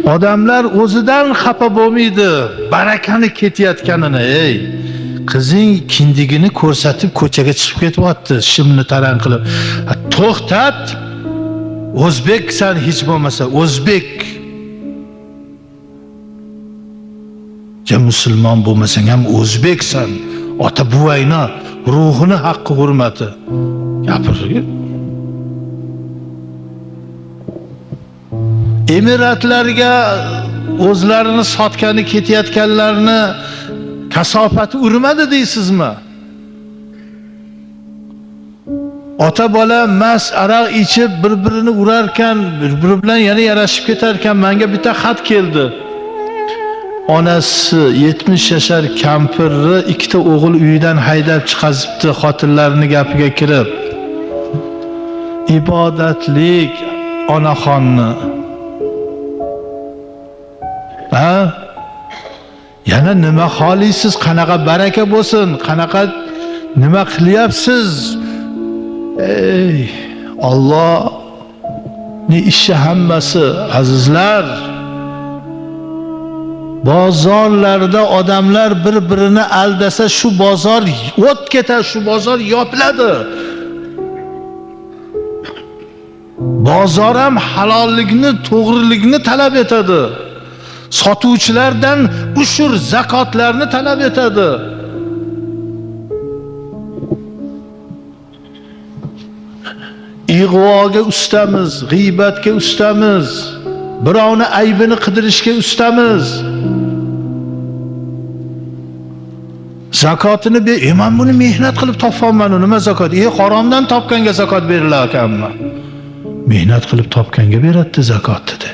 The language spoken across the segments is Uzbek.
Odamlar o'zidan xafa bo'lmaydi, barakani ketayotganini. Ey, qizing kindigini ko'rsatib ko'chaga chiqib ketyapti, shimni taran qilib. To'xtat! O'zbeksan hech bo'lmasa, o'zbek. Ja musulmon bo'lmasang ham o'zbeksan. Ota buvayni ruhini haqqi hurmati. Gapir. Emiratlarga o'zlarini sotgani ketayotganlarni kasofati urmadi deysizmi? Ota bola mas aroq ichib bir-birini urarkan, bir-biri bilan yana yarashib ketarkan menga bitta xat keldi. Onasi 70 yashar kampirni ikkita o'g'il uyidan haydab chiqazibdi xotinlarini gapiga kirib. Ibodatlik onaxonni. Ha? Yana nima xohlaysiz? Qanaqa baraka bo'lsin? Qanaqa nima qilyapsiz? Ey Allohning ishi hammasi azizlar. Bozorlarda odamlar bir-birini aldasa shu bozor o't ketar, shu bozor yopiladi. Bozor ham halollikni, to'g'rilikni talab etadi. Sotuvchilardan ushur zakotlarni talab etadi. Ig'voga ustamiz, g'iybatga ustamiz, birovni aybini qidirishga ustamiz. Zakotini ber, men buni mehnat qilib topganman, nima zakot? Haromdan topganga zakot berilar ekanmi? Mehnat qilib topganga beradi zakot dedi.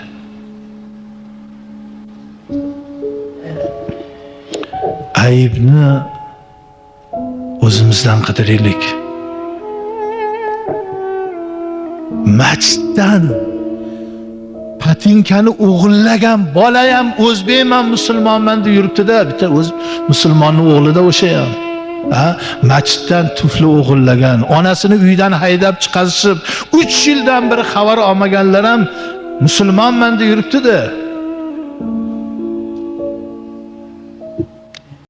Aybni o'zimizdan qidiraylik. Masjiddan patinkani o'g'illagan bola ham o'zbekman, musulmonman deb yuribdi-da, bitta o'z musulmonning o'g'lida o'sha ham. Ha, masjiddan tufli o'g'illagan, onasini uydan haydab chiqarishib, 3 yildan beri xabar olmaganlar ham musulmonman deb yuribdi-da.